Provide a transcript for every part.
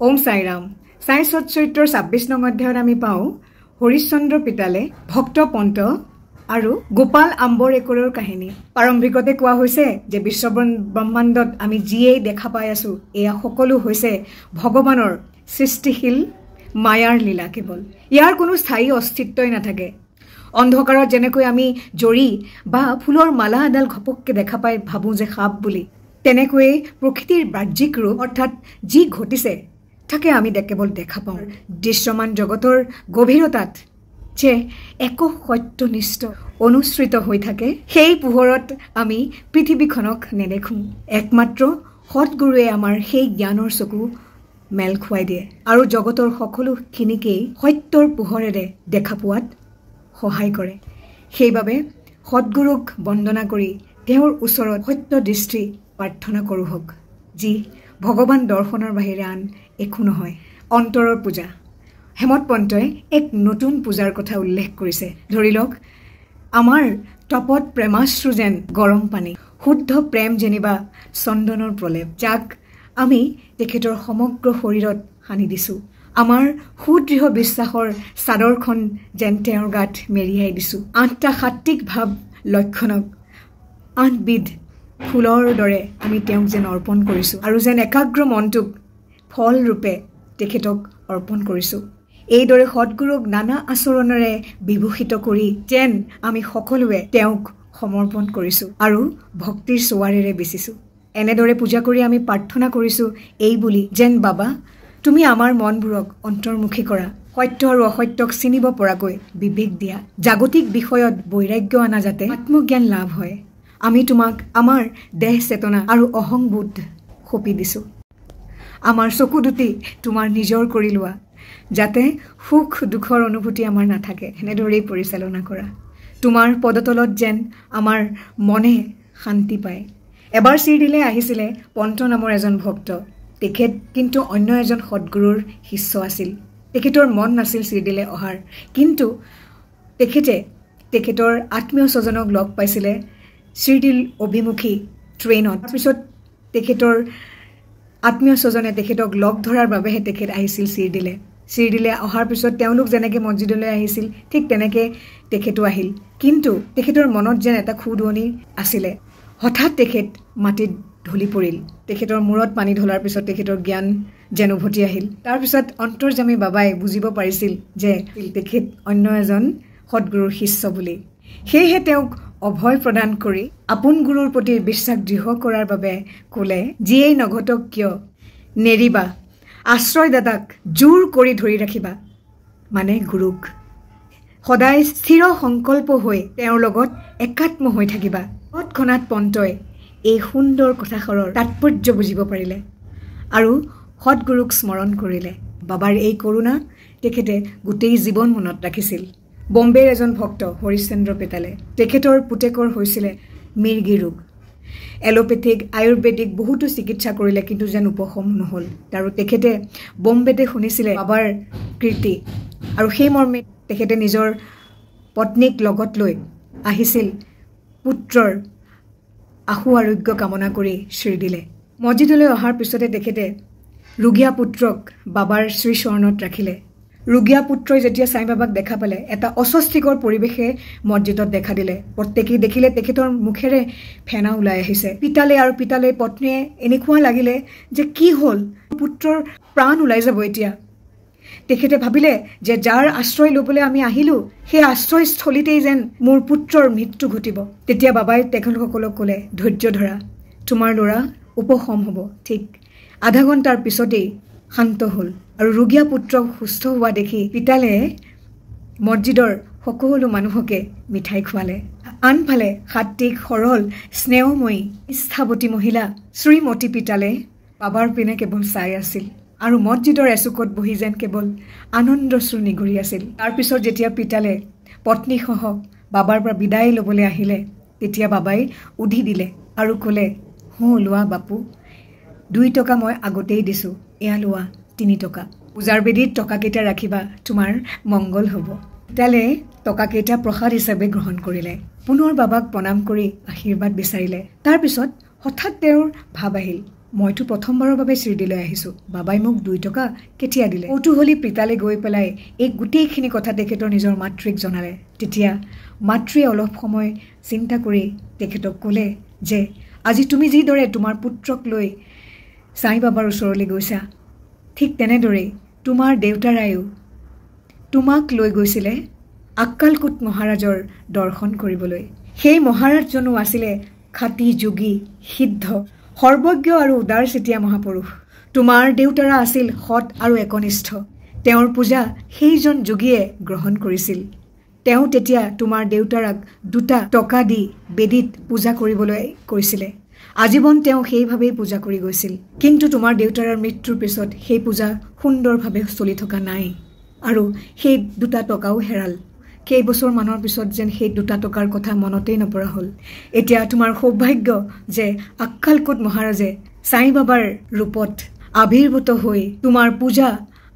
ওম সাইৰাম। সাই সৎচৰিত্ৰৰ 26 নং অধ্যায়ত আমি পাওঁ হৰিশ্চন্দ্ৰ পিতালে, ভক্ত পন্ত আৰু গোপাল আম্বৰেকৰৰ কাহিনী। প্ৰাৰম্ভিকতে কোৱা হৈছে যে বিশ্ব ব্ৰহ্মাণ্ডত আমি যিয়েই দেখা পাই আছো, এয়া সকলো হৈছে ভগৱানৰ সৃষ্টিশীল মায়াৰ লীলা কেৱল। ইয়াৰ কোনো স্থায়ী অস্তিত্বই নাথাকে। অন্ধকাৰত যেনেকৈ আমি জৰি বা ফুলৰ মালা এডাল ঘপককৈ দেখা পাই ভাবোঁ যে সাপ বুলি, তেনেকৈয়ে প্ৰকৃতিৰ বাহ্যিক ৰূপ অৰ্থাৎ যি ঘটিছে তাকে আমি কেৱল দেখা পাওঁ। দৃশ্যমান জগতৰ গভীৰতাত যে এক সত্যনিষ্ঠ অনুসৃত হৈ থাকে, সেই পোহৰত আমি পৃথিৱীখনক নেদেখোঁ। একমাত্ৰ সৎগুৰুৱে আমাৰ সেই জ্ঞানৰ চকু মেল খুৱাই দিয়ে আৰু জগতৰ সকলোখিনিকেই সত্যৰ পোহৰেৰে দেখা পোৱাত সহায় কৰে। সেইবাবে সৎগুৰুক বন্দনা কৰি তেওঁৰ ওচৰত সত্য দৃষ্টি প্ৰাৰ্থনা কৰোঁ হওক, যি ভগৱান দৰ্শনৰ বাহিৰে আন একো নহয়। অন্তৰৰ পূজা। হেমত পন্তই এক নতুন পূজাৰ কথা উল্লেখ কৰিছে। ধৰি লওক, আমাৰ তপত প্ৰেমাশ্ৰু যেন গৰম পানী, শুদ্ধ প্ৰেম যেনিবা চন্দনৰ প্ৰলেপ, যাক আমি তেখেতৰ সমগ্ৰ শৰীৰত সানি দিছোঁ। আমাৰ সুদৃঢ় বিশ্বাসৰ চাদৰখন যেন তেওঁৰ গাত মেৰিয়াই দিছোঁ। 8টা সাত্বিক ভাৱ লক্ষণক 8বিধ ফুলৰ দৰে আমি তেওঁক যেন অৰ্পণ কৰিছোঁ আৰু যেন একাগ্ৰ মনটোক ফলৰূপে তেখেতক অৰ্পণ কৰিছোঁ। এইদৰে সৎগুৰুক নানা আচৰণেৰে বিভূষিত কৰি যেন আমি সকলোৱে তেওঁক সমৰ্পণ কৰিছোঁ আৰু ভক্তিৰ চোৱাৰেৰে বেচিছোঁ। এনেদৰে পূজা কৰি আমি প্ৰাৰ্থনা কৰিছোঁ এই বুলি, যেন বাবা তুমি আমাৰ মনবোৰক অন্তৰ্মুখী কৰা, সত্য আৰু অসত্যক চিনিব পৰাকৈ বিবেক দিয়া, জাগতিক বিষয়ত বৈৰাগ্য আনা যাতে আত্মজ্ঞান লাভ হয়। আমি তোমাক আমাৰ দেহ চেতনা আৰু অহংবোধ সঁপি দিছোঁ। আমাৰ চকু দুটি তোমাৰ নিজৰ কৰি লোৱা, যাতে সুখ দুখৰ অনুভূতি আমাৰ নাথাকে। এনেদৰেই পৰিচালনা কৰা। তোমাৰ পদতলত যেন আমাৰ মনে শান্তি পায়। এবাৰ চিৰদিলে আহিছিলে পন্ত নামৰ এজন ভক্ত। তেখেত কিন্তু অন্য এজন সৎগুৰুৰ শিষ্য আছিল। তেখেতৰ মন নাছিল চিৰদিলে অহাৰ, কিন্তু তেখেতে তেখেতৰ আত্মীয় স্বজনক লগ পাইছিলে চিৰদিল অভিমুখী ট্ৰেইনত। তাৰপিছত তেখেতৰ আত্মীয় স্বজনে তেখেতক লগ ধৰাৰ বাবেহে তেখেত আহিছিল চিৰদিলে। চিৰদিলে অহাৰ পিছত তেওঁলোক যেনেকৈ মছজিদলৈ আহিছিল, ঠিক তেনেকৈ তেখেতো আহিল। কিন্তু তেখেতৰ মনত যেন এটা খুদুৱনি আছিলে। হঠাৎ তেখেত মাটিত ঢলি পৰিল। তেখেতৰ মূৰত পানী ঢলাৰ পিছত তেখেতৰ জ্ঞান যেন উভতি আহিল। তাৰপিছত অন্তৰ্যামী বাবাই বুজিব পাৰিছিল যে তেখেত অন্য এজন সৎগুৰুৰ শিষ্য বুলি। সেয়েহে তেওঁক অভয় প্ৰদান কৰি আপোন গুৰুৰ প্ৰতি বিশ্বাস দৃঢ় কৰাৰ বাবে ক'লে, যিয়েই নঘটক কিয় নেৰিবা, আশ্ৰয়দাতাক জোৰ কৰি ধৰি ৰাখিবা, মানে গুৰুক। সদায় স্থিৰ সংকল্প হৈ তেওঁৰ লগত একাত্ম হৈ থাকিবা। তৎক্ষণাত পন্তই এই সুন্দৰ কথাষাৰৰ তাৎপৰ্য বুজিব পাৰিলে আৰু সৎগুৰুক স্মৰণ কৰিলে। বাবাৰ এই কৰুণা তেখেতে গোটেই জীৱন মনত ৰাখিছিল। বম্বেৰ এজন ভক্ত হৰিশ্চন্দ্ৰ পেতালে, তেখেতৰ পুতেকৰ হৈছিলে মিৰ্গী ৰোগ। এলোপেথিক, আয়ুৰ্বেদিক বহুতো চিকিৎসা কৰিলে, কিন্তু যেন উপশম নহ'ল। আৰু তেখেতে বম্বেতে শুনিছিলে বাবাৰ কীৰ্তি আৰু সেই মৰ্মে তেখেতে নিজৰ পত্নীক লগত লৈ আহিছিল পুত্ৰৰ আশু আৰোগ্য কামনা কৰি শ্ৰীদিলে। মছজিদলৈ অহাৰ পিছতে তেখেতে ৰুগীয়া পুত্ৰক বাবাৰ শ্ৰীচৰণত ৰাখিলে। ৰুগীয়া পুত্ৰই যেতিয়া সাই বাবাক দেখা পালে, এটা অস্বস্তিকৰ পৰিৱেশে মছজিদত দেখা দিলে। প্ৰত্যেকেই দেখিলে তেখেতৰ মুখেৰে ফেনা ওলাই আহিছে। পিতালে আৰু পিতালে পত্নীয়ে এনেকুৱা লাগিলে যে কি হ'ল, পুত্ৰৰ প্ৰাণ ওলাই যাব এতিয়া। তেখেতে ভাবিলে যে যাৰ আশ্ৰয় ল'বলৈ আমি আহিলোঁ, সেই আশ্ৰয়স্থলীতেই যেন মোৰ পুত্ৰৰ মৃত্যু ঘটিব। তেতিয়া বাবাই তেখেতসকলক ক'লে, ধৈৰ্য ধৰা, তোমাৰ ল'ৰা উপশম হ'ব। ঠিক আধা ঘণ্টাৰ পিছতেই শান্ত হ'ল আৰু ৰুগীয়া পুত্ৰক সুস্থ হোৱা দেখি পিতালে মছজিদৰ সকলো মানুহকে মিঠাই খুৱালে। আনফালে সাত্বিক, সৰল, স্নেহময়ী, নিষ্ঠাৱতী মহিলা শ্ৰীমতী পিতালে বাবাৰ পিনে কেৱল চাই আছিল আৰু মছজিদৰ এচুকত বহি যেন কেৱল আনন্দশ্ৰু নিগৰি আছিল। তাৰপিছত যেতিয়া পিতালে পত্নীসহ বাবাৰ পৰা বিদায় ল'বলৈ আহিলে, তেতিয়া বাবাই উধি দিলে আৰু ক'লে, হো লোৱা বাপু, 2 টকা মই আগতেই দিছোঁ, এয়া লোৱা 3 টকা। পূজাৰ বেদীত টকাকেইটা ৰাখিবা, তোমাৰ মংগল হ'ব। পিতালে টকাকেইটা প্ৰসাদ হিচাপে গ্ৰহণ কৰিলে। পুনৰ বাবাক প্ৰণাম কৰি আশীৰ্বাদ বিচাৰিলে। তাৰপিছত হঠাৎ তেওঁৰ ভাৱ আহিল, মইতো প্ৰথমবাৰৰ বাবে শিৰডিলৈ আহিছোঁ, বাবাই মোক 2 টকা কেতিয়া দিলে? কৌতূহলী পিতালে গৈ পেলাই এই গোটেইখিনি কথা তেখেতৰ নিজৰ মাতৃক জনালে। তেতিয়া মাতৃয়ে অলপ সময় চিন্তা কৰি তেখেতক ক'লে যে আজি তুমি যিদৰে তোমাৰ পুত্ৰক লৈ সাই বাবাৰ ওচৰলৈ গৈছা, ঠিক তেনেদৰেই তোমাৰ দেউতাৰায়ো তোমাক লৈ গৈছিলে আক্কালকোট মহাৰাজৰ দৰ্শন কৰিবলৈ। সেই মহাৰাজজনো আছিলে খাটি যোগী, সিদ্ধ, সৰ্বজ্ঞ আৰু উদাৰচিতীয়া মহাপুৰুষ। তোমাৰ দেউতাৰা আছিল সৎ আৰু একনিষ্ঠ, তেওঁৰ পূজা সেইজন যোগীয়ে গ্ৰহণ কৰিছিল। তেওঁ তেতিয়া তোমাৰ দেউতাৰাক 2 টকা দি বেদীত পূজা কৰিবলৈ কৈছিলে। আজীৱন তেওঁ সেইভাৱেই পূজা কৰি গৈছিল। কিন্তু তোমাৰ দেউতাৰাৰ মৃত্যুৰ পিছত সেই পূজা সুন্দৰভাৱে চলি থকা নাই আৰু সেই 2 টকাও হেৰাল। কেইবছৰমানৰ পিছত যেন সেই 2 টকাৰ কথা মনতেই নপৰা হ'ল। এতিয়া তোমাৰ সৌভাগ্য যে আক্কালকোট মহাৰাজে সাই বাবাৰ ৰূপত আৱিৰ্ভূত হৈ তোমাৰ পূজা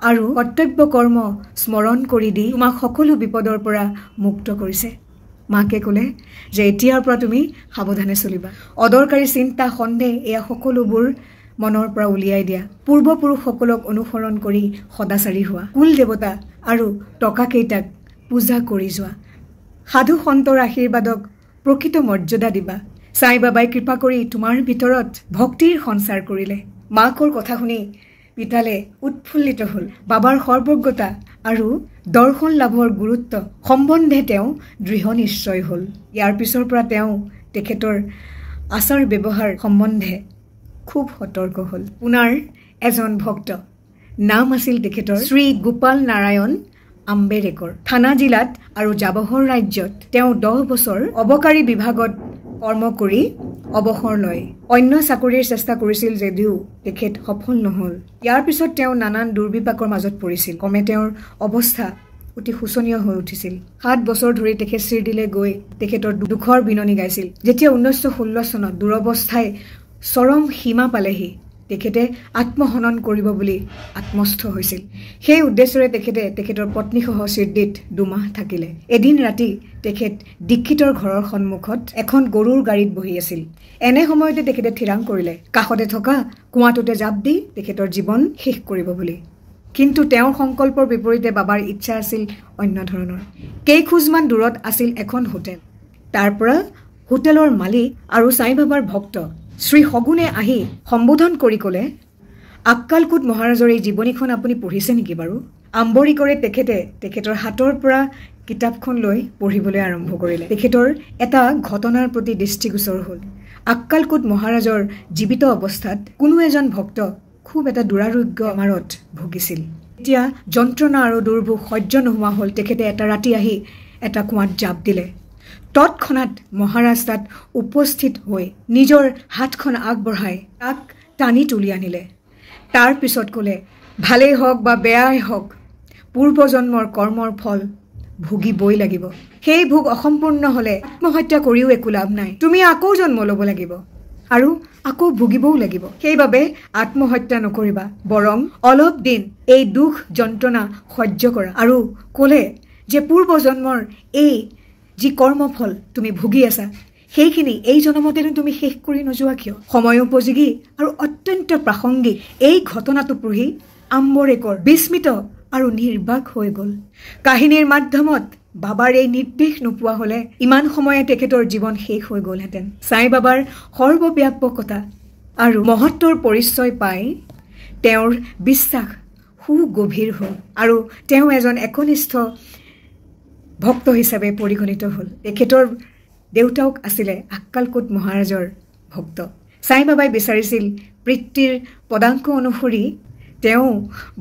আৰু কৰ্তব্য কৰ্ম স্মৰণ কৰি দি তোমাক সকলো বিপদৰ পৰা মুক্ত কৰিছে। মাকে ক'লে যে এতিয়াৰ পৰা তুমি সাৱধানে চলিবা, অদৰকাৰী চিন্তা, সন্দেহ এয়া সকলোবোৰ মনৰ পৰা উলিয়াই দিয়া, পূৰ্বপুৰুষসকলক অনুসৰণ কৰি সদাচাৰী হোৱা, কুল দেৱতা আৰু টকাকেইটাক পূজা কৰি যোৱা, সাধু সন্তৰ আশীৰ্বাদক প্ৰকৃত মৰ্যাদা দিবা। সাই বাবাই কৃপা কৰি তোমাৰ ভিতৰত ভক্তিৰ সঞ্চাৰ কৰিলে। মাকৰ কথা শুনি পিতালে উৎফুল্লিত হ'ল। বাবাৰ সৰ্বজ্ঞতা আৰু দৰ্শন লাভৰ গুৰুত্ব সম্বন্ধে তেওঁ দৃঢ় নিশ্চয় হ'ল। ইয়াৰ পিছৰ পৰা তেওঁ তেখেতৰ আচাৰ ব্যৱহাৰ সম্বন্ধে খুব সতৰ্ক হ'ল। পুনাৰ এজন ভক্ত, নাম আছিল তেখেতৰ শ্ৰী গোপাল নাৰায়ণ আম্বেৰেকৰ। থানা জিলাত আৰু জাবহৰ ৰাজ্যত তেওঁ 10 বছৰ অবকাৰী বিভাগত কৰ্ম কৰি অৱসৰ লয়। অন্য চাকৰিৰ চেষ্টা কৰিছিল যদিও তেখেত সফল নহ'ল। ইয়াৰ পিছত তেওঁ নানান দুৰ্বিপাকৰ মাজত পৰিছিল। কমে তেওঁৰ অৱস্থা অতি শোচনীয় হৈ উঠিছিল। 7 বছৰ ধৰি তেখেত শিৰডিলৈ গৈ তেখেতৰ দুখৰ বিননি গাইছিল। যেতিয়া 1916 চনত দুৰৱস্থাই চৰম সীমা পালেহি, তেখেতে আত্মহনন কৰিব বুলি আত্মস্থ হৈছিল। সেই উদ্দেশ্যৰে তেখেতে তেখেতৰ পত্নীসহ শিৰডিত 2 মাহ থাকিলে। এদিন ৰাতি তেখেত দীক্ষিতৰ ঘৰৰ সন্মুখত এখন গৰুৰ গাড়ীত বহি আছিল। এনে সময়তে তেখেতে থিৰাং কৰিলে কাষতে থকা কুঁৱাটোতে জাপ দি তেখেতৰ জীৱন শেষ কৰিব বুলি। কিন্তু তেওঁৰ সংকল্পৰ বিপৰীতে বাবাৰ ইচ্ছা আছিল অন্য ধৰণৰ। কেইখোজমান দূৰত আছিল এখন হোটেল। তাৰ পৰা হোটেলৰ মালিক আৰু সাই বাবাৰ ভক্ত শ্ৰী সগুনে আহি সম্বোধন কৰি ক'লে, আক্কালকোট মহাৰাজৰ এই জীৱনীখন আপুনি পঢ়িছে নেকি বাৰু? আম্বৰিকৰে তেখেতে তেখেতৰ হাতৰ পৰা কিতাপখন লৈ পঢ়িবলৈ আৰম্ভ কৰিলে। তেখেতৰ এটা ঘটনাৰ প্ৰতি দৃষ্টিগোচৰ হ'ল। আক্কালকোট মহাৰাজৰ জীৱিত অৱস্থাত কোনো এজন ভক্ত খুব এটা দুৰাৰোগ্য বেমাৰত ভুগিছিল। এতিয়া যন্ত্ৰণা আৰু দুৰ্ভোগ সহ্য নোহোৱা হ'ল। তেখেতে এটা ৰাতি আহি এটা কুঁৱাত জাপ দিলে। তৎক্ষণাত মহাৰাজ তাত উপস্থিত হৈ নিজৰ হাতখন আগবঢ়াই তাক টানি তুলি আনিলে। তাৰ পিছত ক'লে, ভালেই হওক বা বেয়াই হওক, পূৰ্বজন্মৰ কৰ্মৰ ফল ভুগিবই লাগিব। সেই ভোগ অসম্পূৰ্ণ হ'লে আত্মহত্যা কৰিও একো লাভ নাই, তুমি আকৌ জন্ম ল'ব লাগিব আৰু আকৌ ভুগিবও লাগিব। সেইবাবে আত্মহত্যা নকৰিবা, বৰং অলপ দিন এই দুখ যন্ত্ৰণা সহ্য কৰা। আৰু ক'লে যে পূৰ্বজন্মৰ এই যি কৰ্মফল তুমি ভুগি আছা, সেইখিনি এই জন্মতেনো তুমি শেষ কৰি নোযোৱা কিয়? সময়োপযোগী আৰু অত্যন্ত প্ৰাসংগিক এই ঘটনাটো পঢ়ি আম্বৰেকৰ বিস্মিত আৰু নিৰ্বাক হৈ গ'ল। কাহিনীৰ মাধ্যমত বাবাৰ এই নিৰ্দেশ নোপোৱা হ'লে ইমান সময়ে তেখেতৰ জীৱন শেষ হৈ গ'লহেঁতেন। সাই বাবাৰ সৰ্বব্যাপকতা আৰু মহত্বৰ পৰিচয় পাই তেওঁৰ বিশ্বাস সুগভীৰ হ'ল আৰু তেওঁ এজন একনিষ্ঠ ভক্ত হিচাপে পৰিগণিত হ'ল। তেখেতৰ দেউতাক আছিলে আক্কালকোট মহাৰাজৰ ভক্ত। সাই বাবাই বিচাৰিছিল পিতৃৰ পদাংক অনুসৰি তেওঁ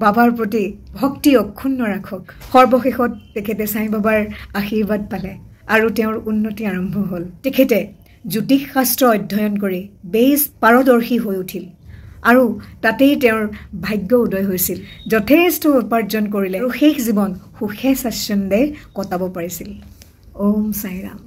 বাবাৰ প্ৰতি ভক্তি অক্ষুণ্ণ ৰাখক। সৰ্বশেষত তেখেতে সাই বাবাৰ আশীৰ্বাদ পালে আৰু তেওঁৰ উন্নতি আৰম্ভ হ'ল। তেখেতে জ্যোতিষ শাস্ত্ৰ অধ্যয়ন কৰি বেছ পাৰদৰ্শী হৈ উঠিল আৰু তাতেই তেওঁৰ ভাগ্য উদয় হৈছিল। যথেষ্ট উপাৰ্জন কৰিলে আৰু শেষ জীৱন সুখে স্বাচ্ছন্দ্যে কটাব পাৰিছিল। ওম সাইৰাম।